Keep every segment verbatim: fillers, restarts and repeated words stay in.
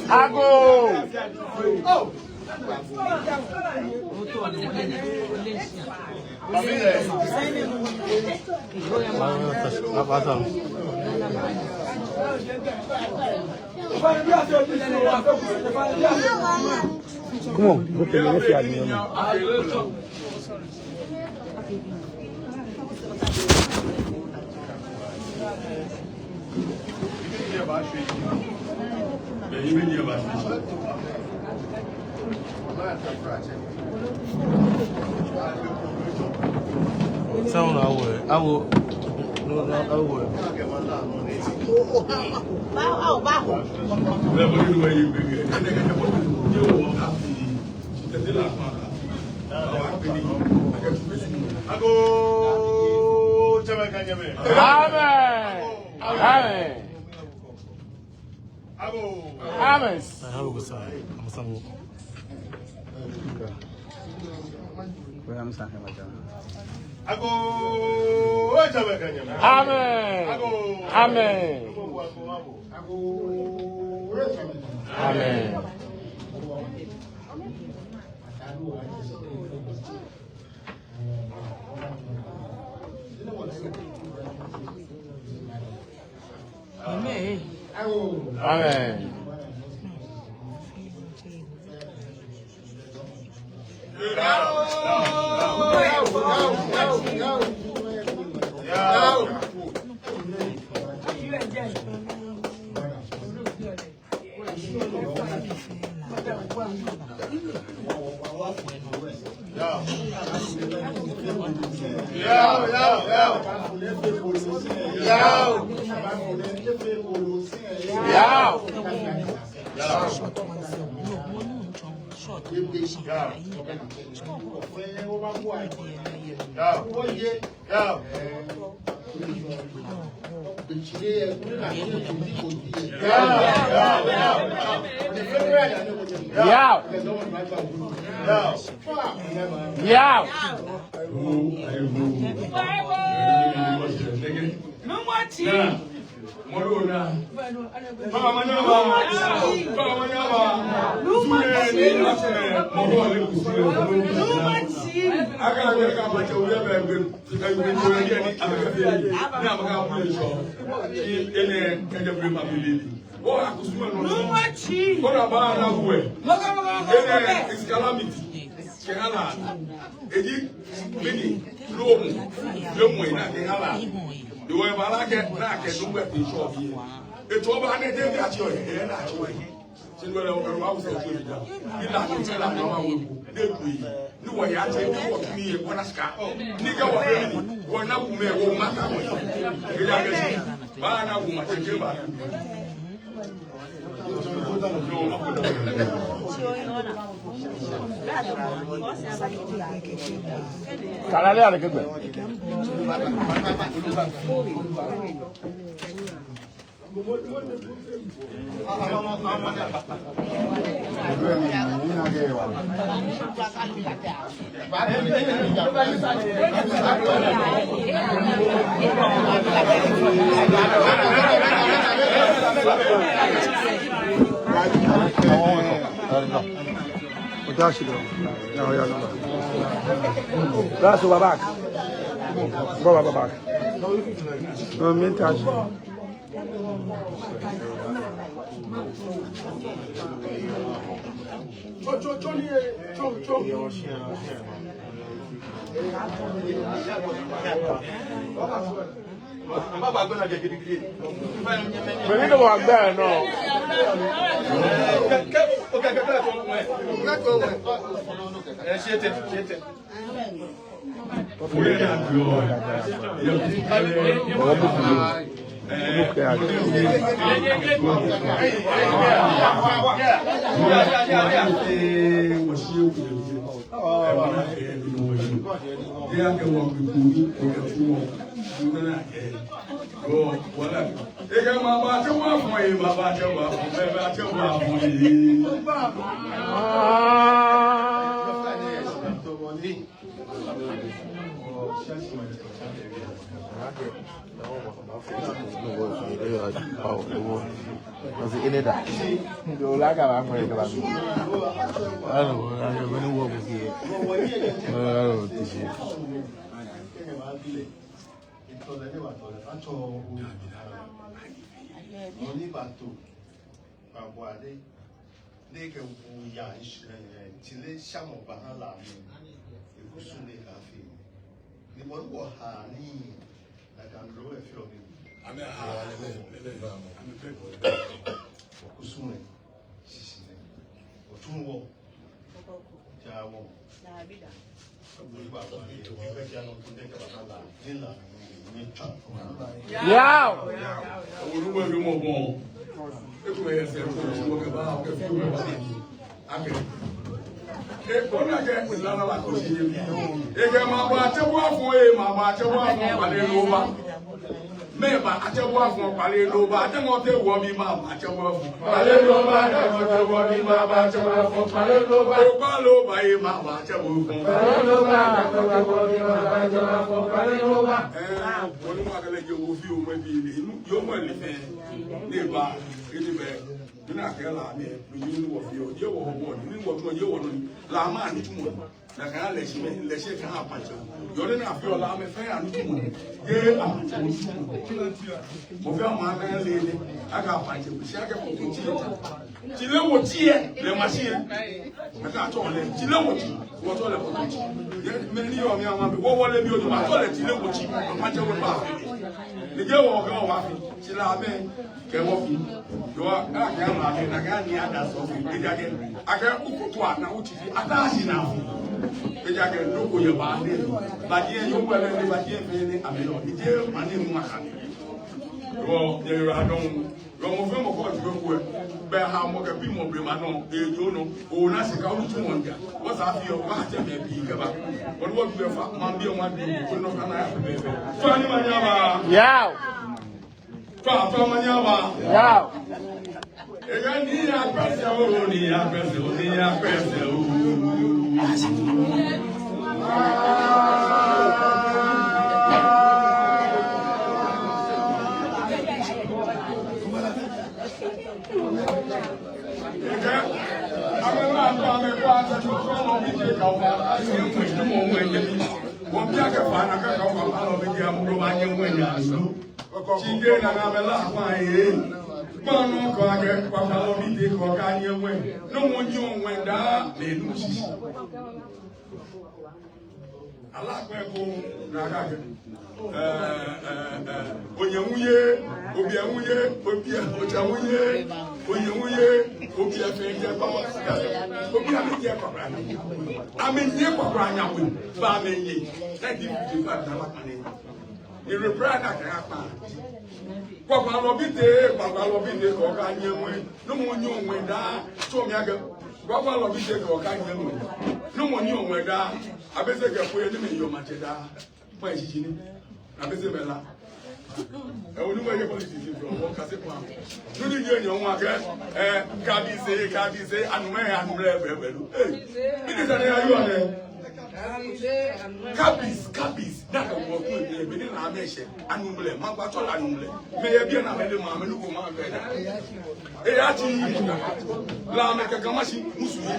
Agoo! Come on, okay, let's see. Sound away. Awo. No, no, away. Agoo, tsɛmɛi kɛ nyɛmɛi. Amen. Amen. Agoo. Amen. Agoo, tsɛmɛi kɛ nyɛmɛi. Amen. Agoo. Amen. Agoo. Amen. Amen. Amen. Yao. Yao. Eji mɛni? Loo mu. Loo mu ena kɛ hala. Ewɔ eba lɛ akɛ, nakai nɔ ni ete shɔ bi. Etsɔ ba ni ete bi atsɔ yɛ, ena atsɔ yɛ. Sini wɛlɛ wɔ kɛlɛ wa wusɔ tsɔ bi da. Ila ni tsɛ la ni wa wɔ. Ni eku yi. Ni wɔya tsɛ ni wɔtsu nii yɛ wɔna shika. Ni kɛ wɔfee mɛni? Wɔna kumɛ wɔmata wɔ. Eya kɛ shi. Baana kuma tsɛ kɛ ba. Kalale ale kɛgbɛ. That's over back. Go back, go back. No, me touch. Mɛni ni wɔgbɛ nɔ? Ni kɛ wuya, eh, tile shamɔ baha La mli. Ekusum ni ka fi. Ni bɔ ni wɔha ni na ka ndro efeɔ mi. Amen. Amen. Kusum ni. Sisi ni. Otum wɔ. Ja wɔ. Yao! Ekɛ maba atsɛ bo afɔ, ee, maba atsɛ bo afɔ, kpale lɛ oba. Mɛɛ ba atsɛ bo afɔ, kpale lɛ oba. Atsɛ mɔ tɛ wɔ bi, maba atsɛ bo afɔ, kpale lɛ oba. Atsɛ mɔ tɛ wɔ bi, maba atsɛ bo afɔ, kpale lɛ oba. Okpale lɛ oba, ee, maba atsɛ bo afɔ, kpale lɛ oba. Atsɛ mɔ tɛ wɔ bi, maba atsɛ bo afɔ, kpale lɛ oba. Ɛɛ, wɔnu akɛ lɛ jɛ wɔ fioo mɛ bi ni, yɔɔ mɔ lɛ fɛɛ. Ni ba, ni bɛ, ni akɛ La mli, ni ni wɔ fioo, yɛ wɔ wɔ, ni wɔ tɔ, yɛ wɔ nɔ, La mli nitsumɔ. Nakai lɛ shi mɛi, lɛ shi kɛ apatsɛ. Yɔɔ ni afeɔ La mli fɛɛ anitsumɔ. Yɛ apatsɛ nitsumɔ. Mɔ fɛɛ mɔ akɛ lɛ lɛ, akɛ apatsɛ. Shi akɛ kɔkɔ tsi. Tsi lɛ wɔ tsi yɛ, lɛ ma shi yɛ. Akɛ atsɔ lɛ, tsi lɛ wɔ tsi, wɔ tsɔ lɛ kɔkɔ tsi. Yɛ, mɛni yɔɔ mi ama mi, wɔ, wɔ lɛ mi o, ma tsɔ lɛ tsi lɛ wɔ tsi. Apatsɛ wɔ ba. Ni jɛ wɔ kɛ wɔ wa fi, tsi La mli. Kɛ wɔ fi. Yɔɔ, akɛ ama mi, nakai ni ada sɔ fi. Ejaakɛ, akɛ ukutsu ana utsi fi. Ata shi na fi. Ejaakɛ, nɔ ko yɛ ba ni. Ba diɛ yɔɔ wɛlɛ ni ba diɛ fɛɛ ni amɛ yɔɔ. Ni jɛ ma ni mu aka ni. Yɔɔ, yɛ yɔɔ adɔŋ. Yɔɔ mɔ fɛɛ mɔ ko ju ko. Bɛ ha mɔ kɛ bi mɔ blema nɔ. Ejo nɔ. Ona shika olu tu mɔ ja. Wɔsa fi yɔɔ, wɔtsɛ mɛi bii kɛba. Wɔnu wɔdu efa, ma bi ma du. Ko nɔ kana ya bɛ bɛ. Fa ni ma nya ba. Yao. Fa, fa ma nya ba. Yao. Ega ni ya pese o, ni ya pese o, ni ya pese o. Ega, amɛ ma tɔ amɛ kɔ ata tɔ tɔ lɔ bi te ka o ma. Ayi, mɔ mɔ mɔ mɔ. Wɔbi akɛ fa na ka ka o ma lɔ bi te amu lɔ ba nyɛ mɔ ya so. Tsi jɛ na na mɛ La kpa ye. Kpanu kɔ akɛ kpakpa lɔ bi te kɔ ka nyɛ ŋwɛi. Nɔ mɔ nyiɛ ŋwɛi daa mɛi nu shishi. Ala kpɛ ko na ka kɛ. Ɛɛ, ɛɛ, ɛɛ, onyɛ ŋu ye, obiɛ ŋu ye, obiɛ, otsɛ ŋu ye, onyɛ ŋu ye, obiɛ fɛɛ jɛ kpakpa. Obiɛ mi jɛ kpakpa. Amɛnyiɛ kpakpa nya ŋwɛi. Ba amɛnyiɛ. Ɛdi bi ba da la kpa ni. Ni reply na kɛ akpa. Kpakpa lɔ bi te, kpakpa lɔ bi te kɔ ka nyɛ ŋwɛi. Nɔ mɔ nyiɛ ŋwɛi daa, so mi akɛ. Kpakpa lɔ bi te kɔ ka nyɛ ŋwɛi. Nɔ mɔ nyiɛ ŋwɛi daa, abese kɛ ko ye ni mɛi yɔɔ matsɛ daa. Kpa shishi ni. Abese mɛ La. Ɛɛ, onu mɛi yɛ politics fi wɔ kase kpa. Nɔ ni yɛ nyɛ ŋwɛi akɛ, ɛɛ, kabise, kabise, anumɛ, anumɛ, bɛ, bɛ, do. Ɛɛ, bi ni sa ni ayɔɔ nɛ. Kabis, kabis, na ka wɔ ku ebe, ebe ni La mɛi shɛ, anumlɛ, ma gba tsɔ La anumlɛ. Mɛi yɛ biɛ na mɛi lɛ ma, mɛi nu ko ma bɛ da. Eya tsi, La mɛi kɛ kama shi, musu yi.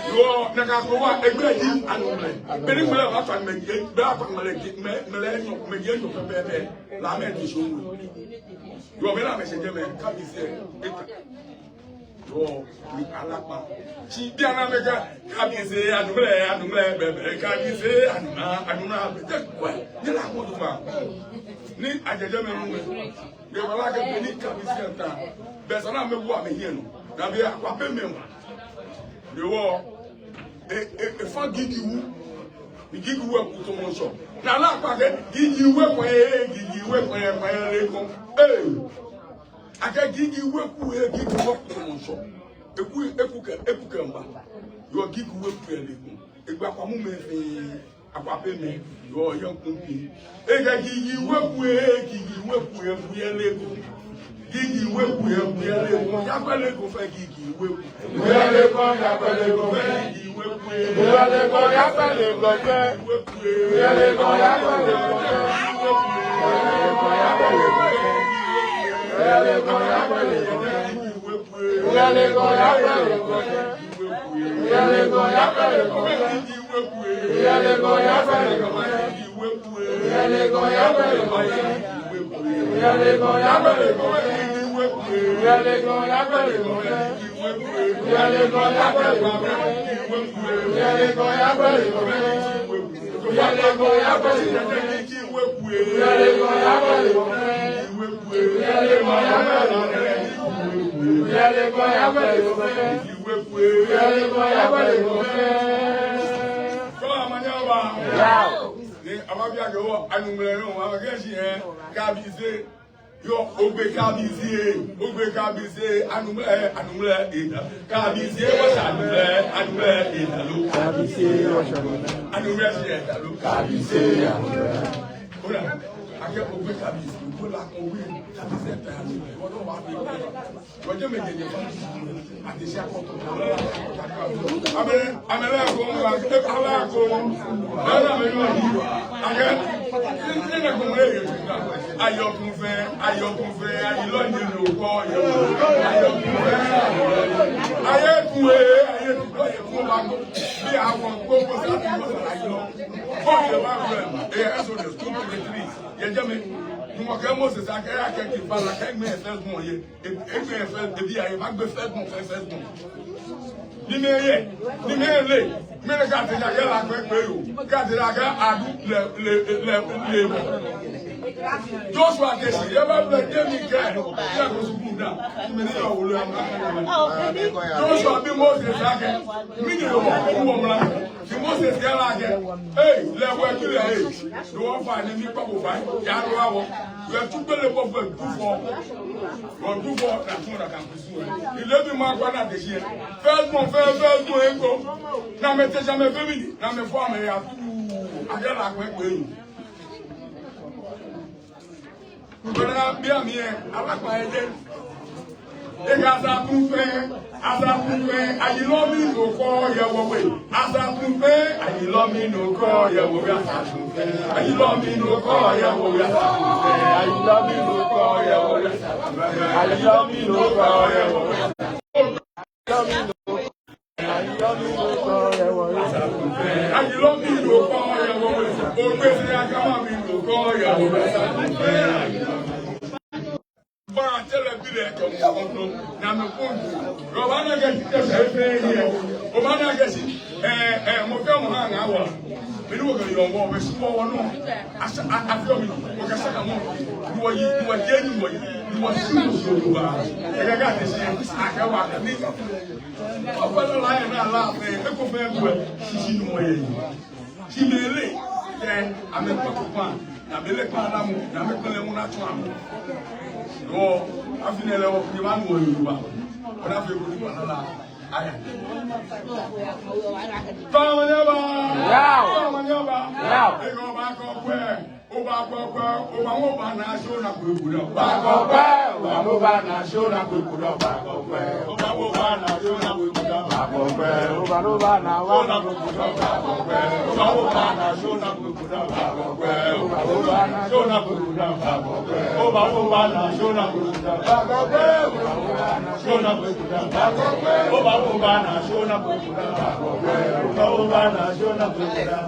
Yɔɔ, na ka ko wa, egbe ji anumlɛ. Be ni mɛlɛ ba tsɔ mɛi, be a tsɔ mɛlɛ, mɛi, mɛlɛ nyɔ, mɛi yɛ nyɔ pɛpɛɛpɛ. La mɛi di sho. Yɔɔ, mɛi La mɛi shɛ jɛmɛ, kabis, eta. Yɔɔ, ni ala kpa. Tsi biɛ na mɛi kɛ, kabise, anumlɛ, anumlɛ, bɛ, bɛ, kabise, anumlɛ, anumlɛ, bɛ, te, kwɛ, ni La ko du ma. Ni ajɛjɛ mɛi nu mɛi. Ni wala kɛ be ni kabise ta. Bɛ sa na mɛi bu amɛhiɛ nɔ. Na bi akpa be mɛi wa. Ni wɔ, e, e, efa gigi wu. Gigi weku tamɔ ŋshɔ. Ni ala akpa akɛ, Gigi weku ee, Gigi weku ee, kwɛ lɛ ekoŋŋ. Ee. Akɛ Gigi weku ee, Gigi weku tamɔ ŋshɔ. Eku, eku kɛ, eku kɛ mba. Yoo, Gigi weku ee lɛ ekoŋŋ. Egba kwa mumɛi fɛɛ. Akwa pɛ mɛi, yoo, yɛ ŋkpɔŋ pɛ. Ekɛɛ Gigi weku ee, Gigi weku ee, kwɛ lɛ ekoŋŋ. Gigi weku ee, kwɛ lɛ ekoŋŋ. Yakwɛ lɛ ekoŋŋ fɛɛ Gigi weku. Kwɛ lɛ ekoŋŋ, yakwɛ lɛ ekoŋŋ fɛɛ Gigi weku ee. Kwɛ lɛ ekoŋŋ, yakwɛ lɛ ekoŋŋ fɛɛ Gigi weku ee. Kwɛ lɛ ekoŋŋ, yakwɛ lɛ ekoŋŋ fɛɛ Gigi weku ee. Kwɛ lɛ ekoŋŋ, yakwɛ lɛ ekoŋŋ fɛɛ Gigi weku ee. Kwɛ lɛ ekoŋŋ, yakwɛ lɛ ekoŋŋ fɛɛ Gigi weku ee. Kwɛ lɛ ekoŋŋ, yakwɛ lɛ ekoŋŋ fɛɛ Gigi weku ee. Kɔla manyaba. Yao. Ni ababi akɛ wɔ, anumlɛ nɔ, ababi akɛ shi, eh, Kabise. Yoo, Ogbe Kabise, Ogbe Kabise, anumlɛ, anumlɛ, eda. Kabise, wɔsɛɛ anumlɛ, anumlɛ, eda lo. Kabise, wɔsɛɛ anumlɛ. Anumlɛ shi eda lo. Kabise, anumlɛ. Ona, akɛ Ogbe Kabise, Ogbe la, Ogbe Kabise, ta, wɔdɔ wa, wɔdɔ wa. Wɔjɛ mɛi jɛ jɛ fa. Ati shi akɔtɔ. Amɛ, amɛ lɛ ko, amɛ lɛ ko. Lɛ amɛ yɔ yi. Akɛ, ne ne ko mɛ yɛ. Ayɔkun fɛɛ, ayɔkun fɛɛ, ayilɔ ni lo kɔ yɛ. Ayɔkun fɛɛ, ayɔkun fɛɛ, ayilɔ ni lo kɔ yɛ. Bi awɔ ko ko sa ti ko sa ayilɔ. Ko yɛ ba ko. Eh, Exodus two twenty-three. Yɛ jɛmɛ. Numɔ kɛ Moses akɛ ya kɛ ki ba la kɛ mɛ fɛ mɔ yɛ. E, e, e, e, ebi ya, ebagbe first born, first, first born. Ni mɛi yɛ, ni mɛi le, mɛi ni kɛ atee ja kɛ la kpɛ kpɛ yoo, kɛ atee ja kɛ adu lɛ, lɛ, lɛ, lɛ. Joshua kɛ shi, yɛ ba blɛ kɛ mi kɛ, yɛ ko sukuu da, mɛi ni yɔɔ wolo ya mla. Joshua bi Moses akɛ, mɛni yɔɔ wɔ mla. Shi Moses kɛɛ lɛ akɛ, ee, lɛ wɔ kile ee, lɛ wɔ fa ni mikpa bo ba, ya lɛ wɔ, yɛ tu gbele bo fɛɛ du fɔ, wɔ du fɔ, na tu na kan kusu. Ni lɛ bi ma kpa na te shi. First born, first, first born eko. Ni amɛtee shi amɛfee mɛni, ni amɛfɔ amɛya tu, akɛ la kpɛ kpɛ. Bana bi amɛ, ala kpa yɛ jɛi. Ekɛɛ Asatunfɛɛ, Asatunfɛɛ, ayilɔ mli nɔ ko yɛ wɔwe. Asatunfɛɛ, ayilɔ mli nɔ ko yɛ wɔwe. Asatunfɛɛ, ayilɔ mli nɔ ko yɛ wɔwe. Asatunfɛɛ, ayilɔ mli nɔ ko yɛ wɔwe. Ayilɔ mli nɔ ko yɛ wɔwe. Ayilɔ mli nɔ ko yɛ wɔwe. Ayilɔ mli nɔ ko yɛ wɔwe. Ogbɛi Sɛyakama mli nɔ ko yɛ wɔwe. Ba tɛlɛ bi lɛ kɛ mɔ ko nɔ. Na mɛ ko. Obaana akɛ shi tɛ sɛ fɛɛ yɛ. Obaana akɛ shi. Ɛɛ, ɛɛ, mɔ kɛ mɔ ha ŋa wa. Mɛni wɔkɛ yɔɔ wɔ, mɛi shi wɔ wɔ nɔ. Asa, a, a, fio mi. Wɔkɛ saka mɔ. Ni wɔyi, ni wɔjɛ, ni wɔyi. Ni wɔshi, ni wɔshi, ni wɔba. Ekɛɛ kɛ te shi. Akɛ wa, ni. Ɔkpɛlɛ la yɛ na la fɛɛ, eko fɛɛ eko shishi ni mɔ yɛ. Shi mɛi lɛ, kɛ, amɛkpɔ kpaa, ni amɛlɛ kpaa la mu, ni amɛkpɛlɛ mu na tsɔ amɛ. Wɔ, afi nɛɛ lɛ wɔ, ni ma nu wɔ Yoruba. Wɔ na fɛɛ ko ni kpaa la la, aya. Kɔmɔ nyɛ ba. Yao. Kɔmɔ nyɛ ba. Yao. Eko ba kɔ kwɛ. Oba kɔkwɛ, oba wo ba na sho na kwe kudo. Ba kɔkwɛ, oba wo ba na sho na kwe kudo. Ba kɔkwɛ, oba wo ba na sho na kwe kudo. Ba kɔkwɛ, oba wo ba na wa na kwe kudo. Ba kɔkwɛ, oba wo ba na sho na kwe kudo. Ba kɔkwɛ, oba wo ba na sho na kwe kudo. Ba kɔkwɛ, oba wo ba na sho na kwe kudo. Ba kɔkwɛ, oba wo ba na sho na kwe kudo. Ba kɔkwɛ, oba wo ba na sho na kwe kudo.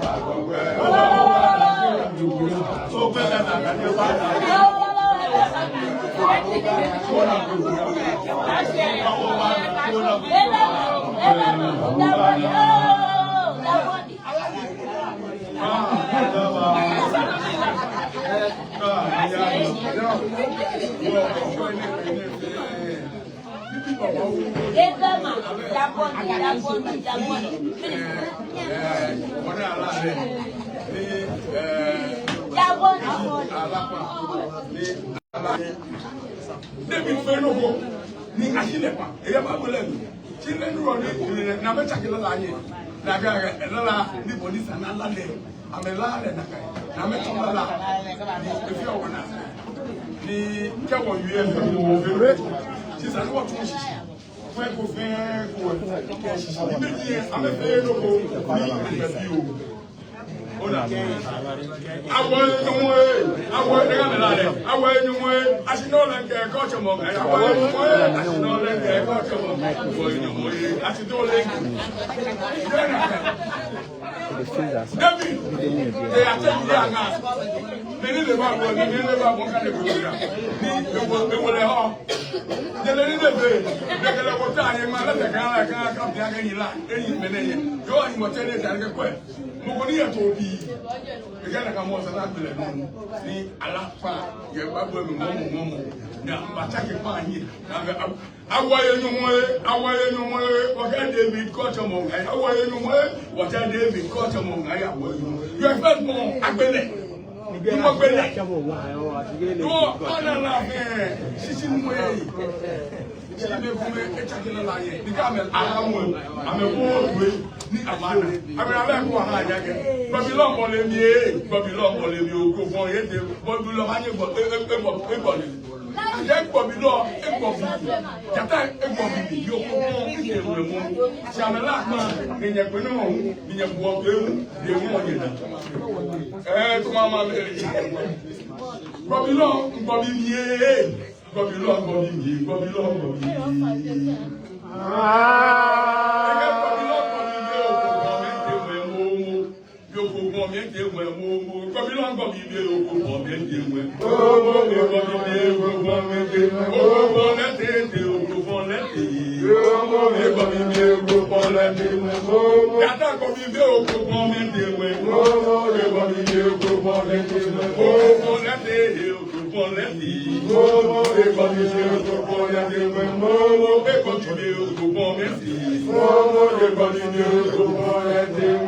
Ba kɔkwɛ, oba wo ba na sho na kwe kudo. David fee nɔ ko ni ashi lɛ kpa. Eya ba bo lɛ nu. Shi lɛ nu ni, ni amɛtsake lala lɛ. Ni akɛ lala ni bɔ ni sa ni lala lɛ. Amɛla lɛ nakai. Ni amɛtsɔ lala. Ni efee wɔ naa. Ni kɛ wɔwie fɛɛ wɔfee. Shi sa ni wɔtsu shishi. Fɛɛ ko fɛɛ ko kɛ shishi. Ni mɛi ni amɛfee nɔ ko ni amɛbi o. Ona. Awo nyɔmɔ ee, awo nyɔmɔ ee, awo nyɔmɔ ee, ashi nɔ lɛ kɛ kɔtsɔmɔ, awo nyɔmɔ ee, ashi nɔ lɛ kɛ kɔtsɔmɔ, awo nyɔmɔ ee, ashi nɔ lɛ. David, ee, ate yi ya ŋa. Mɛni lɛ ba bɔ, mɛni lɛ ba bɔ, ka lɛ ko ya. Ni ewo, ewo lɛ hɔ. Jɛlɛ ni lɛ bɛ, lɛ kɛ lɛ ko ta, yɛ ma lɛ tɛ ka, ka, ka, ka, ka, yi la, eyi mɛnɛ yɛ. Yoo, ayi mɔ tɛ ni ta kɛ kwɛ. Mɔ ko ni yɛ to bi. Ekɛ na ka mɔ sa na gbele nɔ. Ni ala fa, yɛ ba bɔ mi mɔ mɔ mɔ mɔ. Na ba ta kɛ pa yi. Na bɛ awo nyɔmɔ ee, awo nyɔmɔ ee, wɔkɛ David kɔtsɔmɔ. Awo nyɔmɔ ee, wɔkɛ David kɔtsɔmɔ. Awo nyɔmɔ. Yɔ fɛɛ mɔ agbele. Mɔ agbele. Yɔ ana la fɛɛ. Shishi mɔ ee. Shi mɛi komɛi etsake lala lɛ. Ni kɛ amɛ ala mɔ, amɛkɔ tue ni amɛna. Amɛ amɛkɔ aha ya kɛ. Gbɔbilɔ mɔ lɛ mi ee, gbɔbilɔ mɔ lɛ mi o, ko fɔ yɛ te. Gbɔbilɔ ma nyɛ gbɔ, e, e, e, gbɔ, e, gbɔ lɛ. Ajɛ gbɔbilɔ, e, gbɔbi. Jata, e, gbɔbi, yoo ko fɔ, e, te wɛ mɔ. Shi amɛla kpa, ni nyɛ kpɛ nɔ, ni nyɛ buɔ, e, wu, de mɔ nyɛ na. Ee, tuma ma mɛ. Gbɔbilɔ, gbɔbi mi ee. Gbɔbilɔ, gbɔbi mi, gbɔbilɔ, gbɔbi mi. Aa. Ekɛ gbɔbilɔ, gbɔbi mi, okɔ mɛ te mɛ momo. Yoko gbɔ mɛ te mɛ momo. Gbɔbilɔ, gbɔbi mi, okɔ mɛ te mɛ. Momo, gbɔbi mi, okɔ mɛ te mɛ. Okɔ mɛ te te, okɔ mɛ te. Momo, gbɔbi mi, okɔ mɛ te mɛ. Momo. Jata gbɔbi mi, okɔ mɛ te mɛ. Momo, gbɔbi mi, okɔ mɛ te mɛ. Okɔ mɛ te.